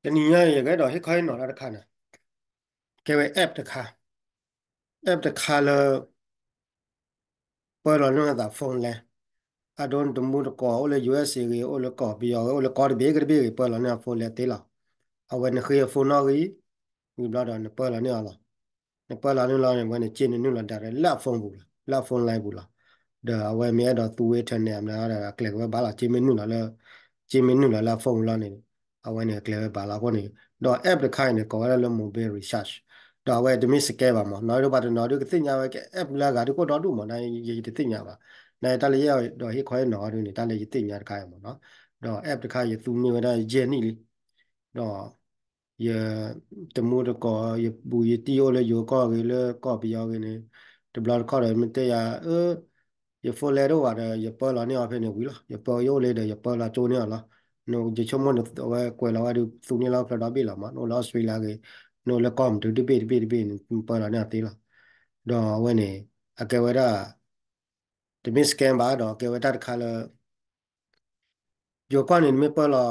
တနံၤညါအံၤ ယကအဲၣ်ဒိးဟ့ၣ်ခီဟ့ၣ်နီၤတၢ်တခါန့ၣ် ကဲဝဲ app တခါ, app တခါလၢ ပၢလီၤန့ၢ်အသး phone လဲ, အဒိနတမူတကိးအိၣ်လၢ ယူအက်စ့ဂ့ၤ, အိၣ်လၢကီၢ်ပယီၤဂ့ၤ, အိၣ်လၢကီၢ်တဘ့ၣ်ကတဘ့ၣ်ဂ့ၤ, ပၢလီၤန့ၢ်အ phone လဲသ့လီၤ. အဝဲနဃ့အ phone နီၣ်ဂံၢ် ဝံၤဘျီဒီးနပၢလီၤန့ၢ်အီၤလီၤ. နပၢလီၤန့ၢ်လီၤန့ၣ် အဝဲန့ၣ် က့န့ၣ်နုာ်လီၤ direct လၢအ phone ပူၤလီၤ, လၢအ phone line ပူၤလီၤ. ဒီးအဝဲမ့ၢ်အဲၣ်ဒိးသူ internet အမနုၤဒီး အကျဲၤက့ၤဝဲဘၣ်လီၤ. က့မ့ၢ်နုာ်လီၤလၢ, က့မ့ၢ်နုာ်လီၤလၢအ phone ပူၤလီၤန့ၣ် အဝဲန့ၣ် အကျဲၤဝဲဘၣ်လီၤအဃိန့ၣ်, ဒီး app တခါအံၤန့ၣ် ကိးဝဲဒၣ်လၢ mobile recharge, ဒီးအဝဲတမ့ၢ် scam ဘၣ်မး, နီၢ်ဒိၣ်ပှၤတနီၤဒုးကသ့ၣ်ညါဝဲ app လၢအဂၤဒုးကအိၣ်ဒီဒူၣ်မး, နယတသ့ၣ်ညါဘၣ်. နတၢ်လၢယအဲၣ်ဒိးဟ့ၣ်ခီဟ့ၣ်နီၤအီၤဒုးန့ၣ် တၢ်လၢယသ့ၣ်ညါတခါအံၤမးနီၤ, ဒီး app တခါယသူန့ၢ်ဝဲဒၣ်ယဲၢ်နံၣ်လံ, ဒီး ယတမူတကိး ယဘူးယတံၢ်အိၣ်လၢယိၤကီၢ်ဂ့ၤ လၢကီၢ်ပယီၤဂ့ၤန့ၣ်, တဘျီတခီၣ်ဒီး မ့ၢ်တဲယၤ, အၢ, ယ phone လဲတအိၣ်ဘၣ်ဒီး ယပၢလီၤန့ၢ်အီၤဖဲန့ၣ်ဝံၤလီၤ. ယပၢယအိၣ်လၢဒီး ယပၢလီၤကၠိန့ၢ်အီၤလီၤ. နယဆိကမိၣ်န့ၣ် အဝဲကွဲးလီၤဝဲဒုးသူန့ၢ်လီၤဖျၢၣ်ဒီဘ့ၣ်လီၤမး, နအိၣ်လၢ Australia ဂ့ၤ, နအိၣ်လၢကီၢ်မတူၤတဘ့ၣ်တဘ့ၣ်တဘ့ၣ်န့ၣ် နပၢလီၤန့ၢ်အီၤသ့လီၤ. ဒီးအဝဲန့ၣ် အကဲဝဲဒၣ် တမ့ၢ် scam ဘၣ် ဒီးကဲဝဲတၢ်တခါလၢ ယိၤကီၢ်န့ၣ် နမ့ၢ်ပၢလီၤ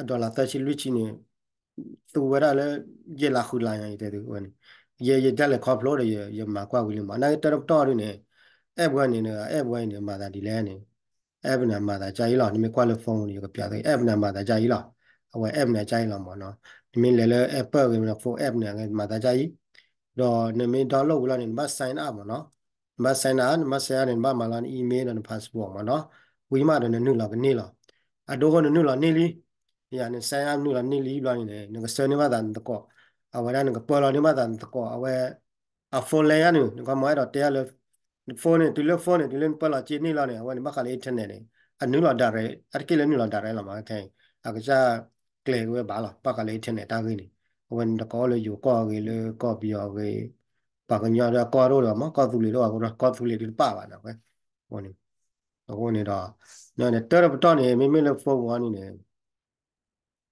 အ dollar သၢဆံလွံၢ်ဆံန့ၣ် သူဝဲဒၣ်လၢ ယဲၢ်လါဃုလါညါ ယတဲသုဝဲန့ၣ်, ယဲ ယတၢ်လဲၤခီဖျိဒီး ယမၤကွၢ်ဝံၤလံမး, နာ်က့တၢ်တပတီၢ်ဒုးန့ၣ် app ဝဲန့ၣ် app ဝဲန့ၣ် မၤသးဒ်လဲၣ်န့ၣ်, app န့ၣ် အမၤသးကၢ်အံၤလီၤ. နမ့ၢ်ကွၢ်လၢ phone န့ၣ် ယကပြးသု app န့ၣ် အမၤသးကၢ်အံၤလီၤ. အဝဲ app န့ၣ် အကၢ်အံၤလီၤမးနီၤ. နမ့ၢ်လဲၤလၢ Apple ဂ့ၤ phone app န့ၣ် အမၤသးကၢ်အံၤ, ဒီးနမ့ၢ် download ဝံၤလီၤန့ၣ် နဘၣ် sign up မးနီၤ. နဘၣ် sign up နဘၣ် sign up န့ၣ် နဘၣ်မၤလီၤန email ဒီးန password မးနီၤ. ဝံၤမးဒီးနနုာ်လီၤကန့ၢ်လီၤ. အဒိဃိနနုာ်လီၤန့ၢ်လံ, ယၤန sign up နုာ်လီၤန့ၢ်လံဘျီန့ၣ် နကဆှၢန့ၢ်ဘၣ်သးနသကိး, အဝဲဒၣ်နကပၢလီၤန့ၢ်ဘၣ်သးနသကိး အဝဲ အ phone လဲယၤန့ၣ် နကမၤအဲၣ်ဒိးတဲလၢ phone န့ၣ် တုၤလၢ phone န့ၣ် တုၤလၢနပၢလီၤက့န့ၢ်လီၤန့ၣ် အဝဲန့ၣ် ဘၣ်ဃးလၢ internet န့ၣ် အနုာ်လီၤ direct အတက့ၢ်လၢနုာ်လီၤ direct လီၤမး ခဲအံၤ အကစၢ်ကျဲၤက့ၤဝဲဘၣ်လီၤ ဘၣ်ဃးလၢ internet တၢ်ဂ့ၢ်န့ၣ်. အဝဲန့ၣ်တကိးအိၣ်လၢယိၤကီၢ်ဂ့ၤ လၢကီၢ်ပယီၤဂ့ၤ, ပှၤကညီဒီးကီၢ်ဒိၣ်ဒီးမး ကီၢ်သူလ့ၤဒိၣ်ဘၣ် ကီၢ်သူလ့ၤဒုးတပာ်ဘၣ်န့ၣ် အဝဲန့ၣ် အဃိန့ၣ်ဒီး တၢ်တပတီၢ်န့ၣ် မ့မ့ၢ်လၢ phone ဝဲန့ၣ်န့ၣ်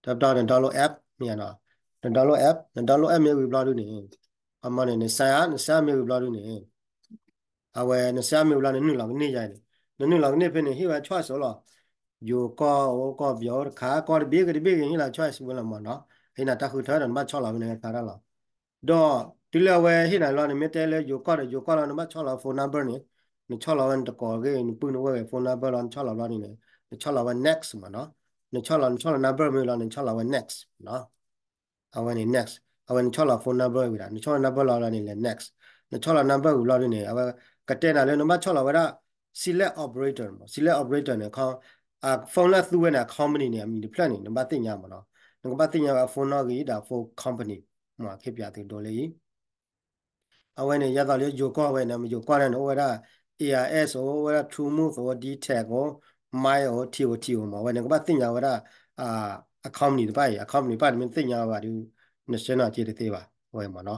တၢ်ပတီၢ်န့ၣ် download app မ့ၢ်နီၤ, န download app န download app မ့ၢ်ဝံၤဘျီဒုးန့ၣ် အမ့ၢ်န့ၣ် န sign up န sign up မ့ၢ်ဝံၤဘျီဒုးန့ၣ် အဝဲန sign up မ့ၢ်ဝံၤလီၤ နနုာ်လီၤကန့ၢ်ယၤန့ၣ်, နနုာ်လီၤကန့ၢ်ဖဲန့ၣ် ဟ့ၣ်ဝဲ choice အိၣ်လီၤ. ယိၤကီၢ်အိၣ် ကီၢ်ပယီၤအိၣ်တခါ ကီၢ်တဘ့ၣ်ဂ့ၤတဘ့ၣ်ဂ့ၤ ဟ့ၣ်လီၤ choice ဝဲလီၤမးနီၤ. ဟ့ၣ်နၤတၢ်ဃုထၢဒီး နဘၣ်ဆီၣ်လီၤဝဲန့ၣ် ကါတၢ်လီၤ. ဒီးတုၤလၢအဝဲဟ့ၣ်နၤလီၤန့ၣ် မ့ၢ်တဲလၢယိၤကီၢ်ဒီးယိၤကီၢ်လီၤ နဘၣ်ဆီၣ်လီၤ phone number န့ၣ်, နဆီၣ်လီၤဝဲနတကိးဂ့ၤ နပုၢ်နဝဲၢ်ဂ့ၤ phone number လီၤ နဆီၣ်လီၤဘျီန့ၣ်န့ၣ် နဆီၣ်လီၤဝဲ next မးနီၤ. နဆီၣ်လီၤ နဆီၣ်လီၤ number မ့ၢ်လီၤ နဆီၣ်လီၤဝဲ next နီၤ. အဝဲန့ၣ် next အဝဲနဆီၣ်လီၤ phone number ဝံၤဒီး နဆီၣ်လီၤ number လီၤလီၤန့ၣ်လဲၤ next, နဆီၣ်လီၤ number ဝံၤဘျီဒုးန့ၣ် အဝဲကတဲနၤလၢနဘၣ်ဆီၣ်လီၤဝဲဒၣ် select operator မး select operator န့ၣ် အ phone လၢသူဝဲန့ၣ် အ company န့ၣ် အမံၤတဖျၢၣ်န့ၣ် နဘၣ်သ့ၣ်ညါမးနီၤ. နကဘၣ်သ့ၣ်ညါဝဲအ phone နီၣ်ဂံၢ်ဒီးအ phone company မး ခ့ပၠးသုဒိလၢအံၤ အဝဲန့ၣ် ယသးလၢယိၤကီၢ်ဝဲန့ၣ် ယိၤကီၢ်န့ၣ် အိၣ်ဝဲဒၣ် AIS အိၣ် အိၣ်ဝဲဒၣ် True Move အိၣ် D T Tech အိၣ် Mile အိၣ် T O T အိၣ်မး အဝဲန့ၣ် ကဘၣ်သ့ၣ်ညါဝဲဒၣ် အ company တဖၣ်အံၤ အ company တဖၣ်န့ၣ် မ့ၢ်သ့ၣ်ညါဝဲဘၣ်ဒီး နဆှၢနီၤက့တသ့ဘၣ် အဝဲမးနီၤ.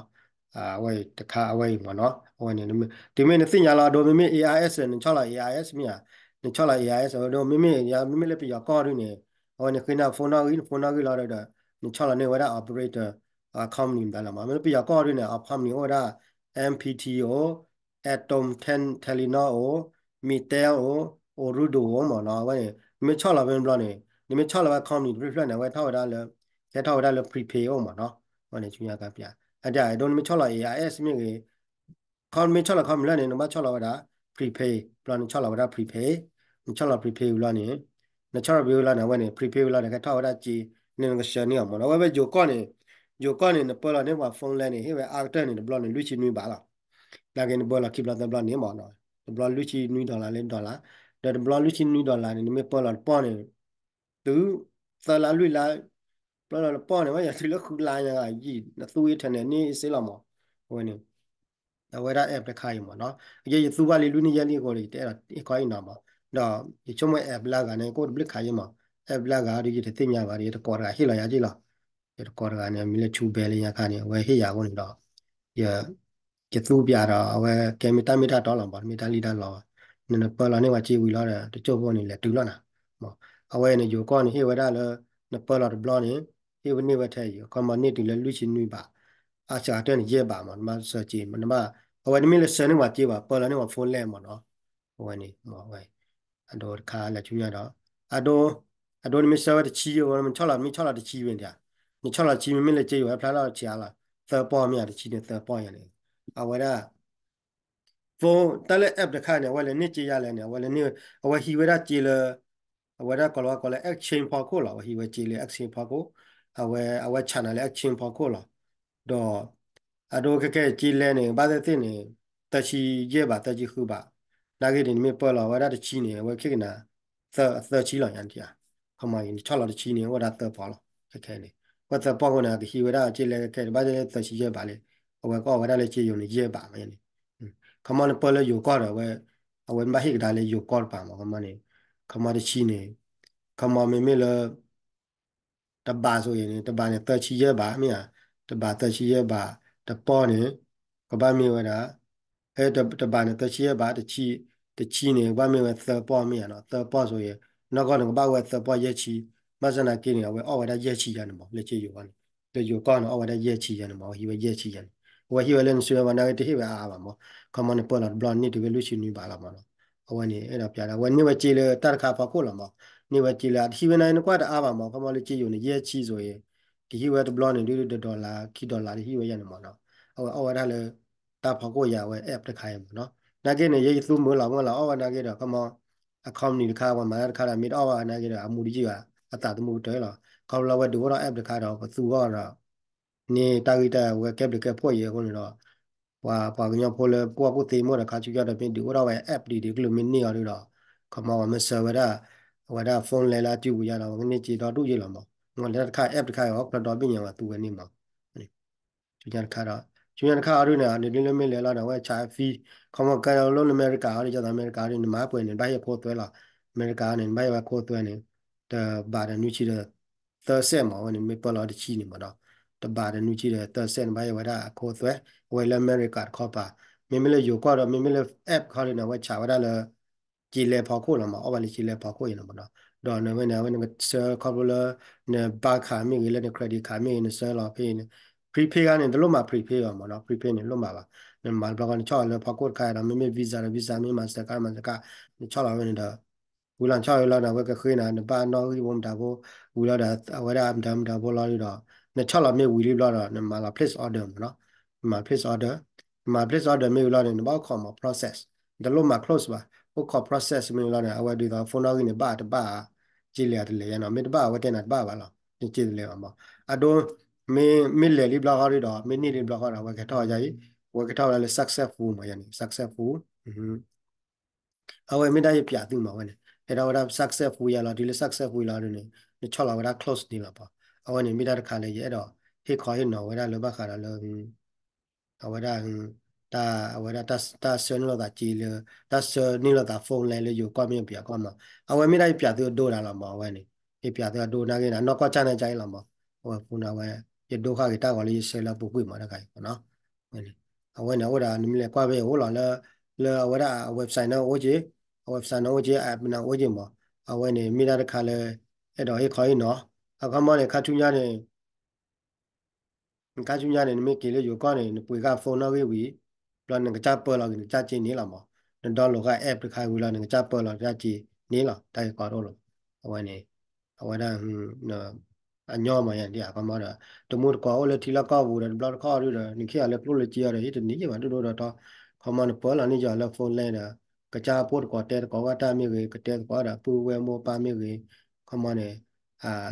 အဝဲတခါအဝဲအံၤမးနီၤ အဝဲန့ၣ် တုၤမ့ၢ်နသ့ၣ်ညါလီၤအဒိ မ့မ့ၢ် AIS န့ၣ် နဆီၣ်လီၤ AIS မ့ၢ်ဧါ, နဆီၣ်လီၤ AIS အဒိ မ့မ့ၢ် မ့မ့ၢ်လၢပယီၤကီၢ်ဒုးန့ၣ် အဝဲန့ၣ်ဃ့နၤ phone နီၣ်ဂံၢ် န phone နီၣ်ဂံၢ်လီၤဒီး နဆီၣ်လီၤန့ၢ်ဝဲဒၣ် operator company မတၤလီၤမး မ့ၢ်လၢပယီၤကီၢ်ဒုးန့ၣ် အ company အိၣ်ဝဲဒၣ် M P T အိၣ် Atom Tel- Telenor အိၣ် Mytel အိၣ် Ooredoo အိၣ်မးနီၤ အဝဲန့ၣ် နမ့ၢ်ဆီၣ်လီၤဖဲန့ၣ်ဘျီန့ၣ် နမ့ၢ်ဆီၣ်လီၤဝဲ company တဖျၢၣ်ဖျၢၣ်န့ၣ် အဝဲထီၣ်ဝဲဒၣ်လၢ ကဲထီၣ်ဝဲဒၣ်လၢ prepaid အိၣ်မးနီၤ အဝဲန့ၣ်ဆူညါကါပၠး အဒိ နမ့ၢ်ဆီၣ်လီၤ AIS မ့ၢ်ဂ့ၤ ခီမ့ၢ်ဆီၣ်လီၤ company လၢန့ၣ် နဘၣ်ဆီၣ်လီၤဝဲဒၣ် prepaid ဘျီနဆီၣ်လီၤဝဲဒၣ် prepaid နဆီၣ်လီၤ prepaid ဝံၤလီၤန့ၣ် နဆီၣ်လီၤ prepaid ဝံၤလီၤန့ၣ် အဝဲန့ၣ် prepaid ဝံၤလီၤန့ၣ် ကဲထီၣ်ဝဲဒၣ်က့ န့ၣ်နကဆှၢန့ၢ်အီၤမးနီၤ အဝဲယိၤကီၢ်န့ၣ် ယိၤကီၢ်န့ၣ် နပၢလီၤန့ၢ်ပှၤ phone လဲန့ၣ် ဟ့ၣ်ဝဲအါကတၢၢ်န့ၣ် တဘျီန့ၣ် လွံၢ်ဆံနွံဘးလီၤ နာ်က့နပၢလီၤခံဘျီသၢဘျီန့ၣ်မးနီၤ တဘျီလွံၢ်ဆံနွံ dollar လၢ dollar ဒီးတဘျီလွံၢ်ဆံနွံ dollar န့ၣ် နမ့ၢ်ပၢလီၤတပီၢ်န့ၣ် တုၤ သၢလါလွံၢ်လါ ပၢလီၤတပီၢ်န့ၣ် ဝဲယၤတုၤလၢဃုလါညါဂၤယံၤ နသူ internet န့ၣ်စ့လီၤမး အဝဲန့ၣ် အဝဲဒၣ် app တခါအံၤမးနီၤ ယဲယသူဘၣ်လံလွံၢ်နံၣ်ယဲၢ်နံၣ်အဃိဒီး ယတအဲၣ်ဒိးဟ့ၣ်ခီဟ့ၣ်နီၤမး ဒီးယဆိကမိၣ် app လၢအဂၤန့ၣ် ကအိၣ်တဘျုးခါယဲမး app လၢအဂၤဒီး ယတသ့ၣ်ညါဘၣ်ဒီး ယတကိးတဂၤဟ့ၣ်လီၤယၤက့လီၤ ယတကိးတဂၤန့ၣ် မ့ၢ်လၢ True Bell လၢညါခါန့ၣ် အဝဲဟ့ၣ်ယၤအဃိန့ၣ်ဒီး ယ ယသူပၠးဒီး အဝဲကဲမ့ၢ်တၢ်မ့ၢ်တၢ်တီလီၤမး တမ့ၢ်တၢ်လံၣ်တၢ်လီဘၣ် နနပၢလီၤန့ၢ်ပှၤစ့ဝံၤလီၤဒီး တကၠိၢ်ဖိန့ၣ် လဲၤတုၤလီၤနၤ မး အဝဲန့ၣ် ယိၤကီၢ်န့ၣ် ဟ့ၣ်ဝဲဒၣ်လၢ နပၢလီၤတဘျီန့ၣ် ဟ့ၣ်ဝဲန့ၢ်ဝဲထဲအံၤ ခီမီန့ၢ်တုၤလၢလွံၢ်ဆံနွံဘး အစှၤကတၢၢ်န့ၣ် ယဲၢ်ဘးမး နဘၣ်စၢၤစ့ နဘၣ် အဝဲတမ့ၢ်လၢစၢၤန့ၢ်ပှၤစ့ဘၣ် ပၢလီၤန့ၢ်ပှၤ phone လဲမးနီၤ အဝဲန့ၣ် မး အဝဲ အဒိတခါလၢဆူညါဒီး အဒိ အဒိနမ့ၢ်ဆှၢဝဲတဆံယိၤ နဆီၣ်လီၤ နမ့ၢ်ဆီၣ်လီၤတဆံဝဲဒၣ် နဆီၣ်လီၤတဆံ မ့မ့ၢ်လၢက့ယိၤဝဲဖျါထီၣ်တဆံအါလီၤ, သၢပီၢ်မ့ၢ်ဧါ, တဆံန့ၣ်သၢပီၢ်ယၤန့ၣ်, အဝဲဒၣ် phone တၢ်လၢ app တခါန့ၣ် အဝဲလဲၤန့ၢ်က့ယၤလဲၣ်န့ၣ် အဝဲလဲၤန့ၢ် အဝဲဟံးဝဲဒၣ်က့လၢ အဝဲဒၣ်ကိးလီၤဝဲကိးလၢ exchange ဖီခိၣ်လီၤ, အဝဲဟံးဝဲက့လၢ exchange ဖီခိၣ်, အဝဲ အဝဲဆးနၤလၢ exchange ဖီခိၣ်လီၤ. ဒီး အဒိခဲကဲက့လဲၣ်န့ၣ် ဘၣ်သ့ၣ်သ့ၣ်န့ၣ် သၢဆံယဲၢ်ဘး သၢဆံဃုဘး, နာ်က့န့ၣ် နမ့ၢ်ပၢလီၤဝဲဒၣ်တဆံန့ၣ် အဝဲခဲကနၤ သၢ သၢဆံလီၤညါန့ၣ်ဧါ, ခီမီန့ၣ် နဆီၣ်လီၤတဆံန့ၣ် အိၣ်ဝဲဒၣ်သၢပီၢ်လီၤ, ခဲခဲန့ၣ် ဝဲသၢပီၢ်ဃိန့ၣ် ကဟံးဝဲဒၣ်က့လဲၣ်ခဲခဲန့ၣ် ဘၣ်သ့ၣ်သ့ၣ်သၢဆံယဲၢ်ဘးလံ, အဝဲကအီၣ်ဝဲဒၣ်လၢက့ယိၤန့ၣ် ယဲၢ်ဘးမ့ၢ်န့ၣ်, ခီမီနပၢလၢယိၤကီၢ်ဒီး အဝဲ အဝဲမ့ၢ်ဘၣ်ဟ့ၣ်ကဒါလၢယိၤကီၢ်တပၤမး ခီမီန့ၣ်, ခီမီတဆံန့ၣ်, ခီမီမ့မ့ၢ်လၢ တဘးဆိအံၤန့ၣ် တဘးန့ၣ် သၢဆံယဲၢ်ဘးမ့ၢ်ဧါ, တဘးသၢဆံယဲၢ်ဘး, တပီၢ်န့ၣ် ကဘၣ်မ့ၢ်ဝဲဒၣ်, တဘးန့ၣ် သၢဆံယဲၢ်ဘး, တဆံန့ၣ် ကဘၣ်မ့ၢ်ဝဲသၢပီၢ်မ့ၢ်ဧါနီၤ, သၢပီၢ်ဆိအံၤ နီၢ်ကီၢ်န့ၣ် ကဘၣ်ဝဲသၢပီၢ်ယဲၢ်ဆံ, ဘၣ်ဆၣ်သနာ်က့န့ၣ် အဝဲအီၣ်ဝဲဒၣ်ယဲၢ်ဆံယၤန့ၣ်မး လၢက့ယိၤဝဲန့ၣ်, လၢယိၤကီၢ်န့ၣ် အီၣ်ဝဲဒၣ်ယဲၢ်ဆံယၤန့ၣ်မး, အဝဲဟံးဝဲယဲၢ်ဆံယၤန့ၣ်, အဝဲဟံးဝဲလၢနစုဝဲဘၣ်နာ်က့တဟ့ၣ်ဝဲအါအါဘၣ်မး, ခီမီနပၢလီၤတဘျီန့ၢ်တုၤဖဲလွံၢ်ဆံနွံဘးလီၤမးနီၤ, အဝဲန့ၣ် အဲၣ်ဒိးပျးဒၣ် အဝဲန့ၢ်ဝဲက့လၢတၢ်တခါဖီခိၣ်လီၤမး, န့ၢ်ဝဲက့လၢအတဟံးဝဲနာ်က့နကွၢ်တအါဘၣ်မး, ခီမီလၢက့ယိၤန့ၣ် ယဲၢ်ဆံဆိအံၤ, ကဟံးဝဲတဘျီန့ၣ် ဒုးဒီး dollar ခံ dollar တဟံးဝဲယၤန့ၣ်မးနီၤ, အဝဲအီၣ်ဝဲဒၣ်လၢ တၢ်ဖီခိၣ်ယၤအဝဲ app တခါအံၤမးနီၤ, နာ်က့န့ၣ် ယဲယသူမုာ်လီၤမုာ်လီၤ အီၣ်ဝဲနာ်က့ဒီး ခီမီ အ company တခါ ပှၤမၤတၢ်တခါဒီး မ့ၢ်တအီၣ်ဘၣ်နာ်က့ဒီး အမူတယံာ်ဘၣ် အသးသမူကတၢၢ်လီၤ, ခီဖျိလၢအဝဲဒုးအိၣ်ထီၣ် app တခါဒီး ပသူအီၤဒီး န့ၢ်တၢ်ဂ့ၢ်တၢ်ဝဲကဲဘျုးကဲဖှိၣ်အံၤအဃိန့ၣ်ဒီး ပှၤ ပှၤကညီဖိလၢပှၢ်ကူၣ်သ့မိၢ်ဒီးခါဆူညါဒီး မ့ၢ်ဒုးအိၣ်ထီၣ်ဝဲ app ဒ်ဒ်ကလုာ်မ့ၢ်န့ၢ်အီၤဒီး ခီမီပှၤမ့ၢ်ဆှၢဝဲဒၣ် အဝဲဒၣ် phone လဲလၢအစုပူၤယါဒီး ပှၤကန့ၢ်စ့ဒီဒူၣ်ယဲလီၤမး, မ့ၢ်လၢတၢ်တခါ app တခါအံၤ အီၣ်ချၢဒီဘ့ၣ်ညါဝဲသူဝဲန့ၣ်မး ဆူညါတခါဒီး ဆူညါတခါအီၤဒုးန့ၣ် နဒုးလၢမ့ၢ်လဲၤလီၤဒီး အဝဲဆး fee ခီမီကဲလၢအမဲရကၤအီၤဒုး ကၠီသးအမဲရကၤအီၤဒုး နမၤပှဲၤန့ၣ် ဘၣ်ဟ့ၣ်ဖိသွဲလီၤ, အမဲရကၤအီၤန့ၣ် နဘၣ်ဟ့ၣ်ဝဲခိသွဲန့ၣ် တဘးဒီးနွံဆံဒီး သၢစဲးမး အဝဲန့ၣ် မ့ၢ်ပၢလီၤတဆံန့ၣ်မးဒီး တဘးဒီးနွံဆံဒီးသၢစဲးန့ၣ် ဘၣ်ဟ့ၣ်ဝဲဒၣ်အခိသွဲ, အဝဲလၢအမဲရကၤတခီပၤ, မ့မ့ၢ်လၢယိၤကီၢ်ဒီး မ့မ့ၢ်လၢ app ခီဒုးန့ၣ် အဝဲဆးဝဲဒၣ်လၢ က့လဲၢ်ဖီခိၣ်လီၤမး, အီၣ်ဘၣ်လၢက့လဲၢ်ဖီခိၣ်အံၤန့ၣ်မးဒီး, ဒီးနဝဲန့ၣ် အဝဲနကဆှၢခီဖျိလၢ န bank card မ့ၢ်ဂ့ၤ လၢန credit card မ့ၢ်ဂ့ၤ နဆှၢလီၤဖဲအံၤန့ၣ်, prepaid ခါန့ၣ် တလိၣ်မၤ prepaid ဘၣ်မးနီၤ, prepaid န့ၣ်လိၣ်မၤဘၣ်, နမၤတဘျီဃီ နဆီၣ်လီၤလၢဖီခိၣ်တခါဒီး မ့မ့ၢ် Visa ဒီး Visa မ့ၢ် Mastercard Mastercard နဆီၣ်လီၤဝဲန့ၣ်ဒီး ဝံၤလီၤနဆီၣ်လီၤလီၤန့ၣ် အဝဲကဃ့နၤ နဘၣ်နီၣ်ဂံၢ်ဖိမတၤဖိ, ဝံၤလီၤဒီး အဝဲဒၣ်မတၤမတၤဖိလီၤဒုးဒီး နဆီၣ်လီၤမ့ၢ်ဝံၤလံဘျီဒီး နမၤလီၤ place order မးနီၤ, နမၤ place order, နမၤ place order မ့ၢ်ဝံၤလီၤန့ၣ် နဘၣ်အိၣ်ခိးမး process, နတလိၣ်မၤ close ဘၣ်, အိၣ်ခိး process မ့ၢ်ဝံၤလီၤန့ၣ် အဝဲဒုးသိး phone နီၣ်ဂံၢ်န့ၣ် ဘၣ်တဘၣ်ဧါ, က့လဲၢ်တလဲၢ်ယါနီၤ, မ့ၢ်တဘၣ် အဝဲတဲနၤတဘၣ်ဘၣ်လီၤ, နက့တလဲၢ်ဘၣ်မး, အဒိ မ့ၢ် မ့ၢ်လဲၤလံဘျီဃီဒုးဒီး မ့ၢ်န့ၢ်လံဘျီဃီဒီး အဝဲကဲထီၣ်ယါအံၤ, အဝဲကဲထီၣ်ဝဲဒၣ်လၢ successful မးယါန့ၣ် successful အဝဲမ့ၢ်ဒၣ်ယပျးသုမးဝဲန့ၣ် ဟဲဒၣ်ဝဲဒၣ် successful ယါလီၤ တုၤလၢ successful လီၤဒုးန့ၣ် နဆီၣ်လီၤဝဲဒၣ် close န့ၣ်လီၤပှၤ, အဝဲန့ၣ်မ့ၢ်တၢ်တခါလၢယအဲၣ်ဒိး ဟ့ၣ်ခီဟ့ၣ်နီၤဝဲဒၣ်လၢဘၣ်ဃးဒီးလၢ အဝဲဒၣ် တၢ် အဝဲဒၣ်တၢ်ဆှၢန့ၢ်လိာ်သးက့လၢ တၢ်ဆှၢန့ၢ်လိာ်သး phone လဲလၢယိၤကီၢ်မ့ၢ်ပယီၤကီၢ်မး, အဝဲမ့ၢ်ဒၣ်ယပျးသုအဒိဒၣ်လီၤမး အဝဲန့ၣ် ယပျးသုအဒိနာ်က့န့ၣ် နီၢ်ကီၢ်ကၢ်န့ၣ်ကၢ်အံၤလီၤမး, အဝဲ phone န့ၣ် အဝဲ ယဒိဃာ်က့ၤတၢ်ဂီၤလၢယဆှၢလၢအပူၤကွံာ်မးတခါအံၤမးနီၤ အဝဲန့ၣ် အဝဲန့ၣ် အအိၣ်ဒီး နမ့ၢ်လဲၤကွၢ်ဖဲအအိၣ်လီၤလၢ လၢအဝဲဒၣ်အ website န့ၣ်အိၣ်က့, အ website န့ၣ်အိၣ်က့ app န့ၣ်အိၣ်က့မး, အဝဲန့ၣ် မ့ၢ်ဒၣ်တခါလၢ အဲၣ်ဒိးဟ့ၣ်ခီဟ့ၣ်နီၤ, အခီမီန့ၣ် ခါဆူညါန့ၣ် ခါဆူညါန့ၣ် နမ့ၢ်က့ၤလၢယိၤကီၢ်န့ၣ် နပှ့ၤဃာ် phone နီၣ်ဂံၢ်ဝံၤ ဘျီနကစၢ်ပၢလီၤက့ၤနကစၢ်က့န့ၣ်လီၤမး, န download ဃာ် app တခါဝံၤလီၤ နကစၢ်ပၢလီၤကစၢ်က့န့ၣ်လီၤ တၢ်ဂ့ၢ်ကီတအိၣ်လီၤ, အဝဲန့ၣ် အဝဲဒၣ် အညီမးယါဒ်အခီမီဒီး တမူတကိးအိၣ်လၢထံလီၢ်ကီၢ်ပူၤဒီး တဘျီတခီၣ်ဒုးဒီး နခ့အီၤလၢကျိၣ်လၢစ့အီၤဒီး ဟ့ၣ်တနံၤယံာ်ဘၣ်ဒိၣ်ဒိၣ်ထီထီ, ခီမီနပၢလီၤန့ၢ်ယီၤလၢ phone လဲဒီး ကစၢ်ဖိတကိးတဲသကိးဝဲတၢ်မ့ၢ်ဂ့ၤ ကတဲသကိးဒီးပုၢ်ဝဲၢ်မိၢ်ပၢ်မ့ၢ်ဂ့ၤ, ခီမီန့ၣ်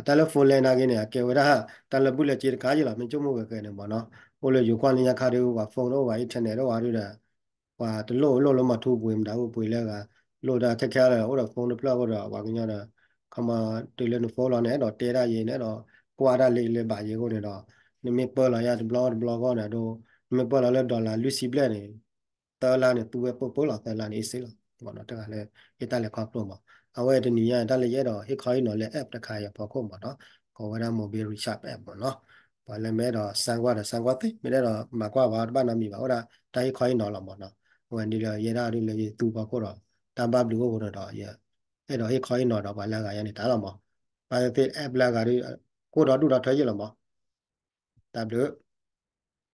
တၢ်လၢ phone လဲနာ်က့န့ၣ် အကဲဝဲဒၣ် တၢ်လၢဘူၣ်လၢစ့တခါယံာ်လီၤ မ့ၢ်ဆိကမိၣ်ဂ့ၤဂ့ၤန့ၣ်မးနီၤ, အိၣ်လၢယိၤကီၢ်လၢညါခါဒုး ပှၤ phone တအိၣ်ဘၣ် internet တအိၣ်ဘၣ်ဒုးဒီး ပှၤတလိၣ်လိၣ်လၢမၤထူပှ့ၤမတၤအိၣ်ပှ့ၤလၢဂၤ, လိၣ်ဒၣ်ခဲခဲလၢာ် အိၣ်ဒီး phone တဖျၢၣ်အဃိဒီး ပှၤကညီဒီး ခီမီတုၤလၢန phone လီၤန့ၣ် အဲၣ်ဒိးတဲဒၣ်ယဲ နအဲၣ်ဒိးကွၢ်ဒၣ်လၢလဲၤဘၣ်ယဲအဃိန့ၣ်ဒီး နမ့ၢ်ပၢလီၤယါတဘျီတဘျီဃီန့ၣ်ဒီး နမ့ၢ်ပၢလီၤလၢ dollar လွံၢ်ဆံဘျဲၣ်န့ၣ် သၢလါန့ၣ် သူဝဲပၢပၢလီၤ သၢလါန့ၣ် အ့ၣ်စ့လီၤ မးနီၤ တဂၤလၢ ယတၢ်လဲၤခီဖျိမး, အဝဲတနံၤညါ တၢ်လၢယအဲၣ်ဒိးဟ့ၣ်ခီဟ့ၣ်နီၤလၢ app တခါအံၤအဖီခိၣ်မးနီၤ, ကိးဝဲဒၣ် Mobile Recharge app မးနီၤ, ပှၤလၢမ့ၢ်အဲၣ်ဒိး စမ်းကွၢ်ဒီး စမ်းကွၢ်သ့ မ့ၢ်အဲၣ်ဒိးမၤကွၢ်ဘၣ်တဘၣ်နီတမံၤဘၣ် အိၣ်ဒၣ်တၢ်ဟ့ၣ်ခီဟ့ၣ်နီၤလီၤမးနီၤ, အဝဲဒ်လၢယအဲၣ်ဒိးဒ်လၢယသူဖီခိၣ်ဒီး တၢ်ဘၣ်ဘျုးအိၣ်အဃိဒီး ယအဲၣ်ဒိးဟ့ၣ်ခီဟ့ၣ်နီၤဒီးပှၤလၢအဂၤယါန့ၣ်တၢ်လီၤမး, ဘၣ်သ့ၣ်သ့ၣ် app လၢအဂၤဒုး ကိၢ်ဒီဒူၣ်ဒီထၢယံာ်လီၤမး, တၢ်ဘျုး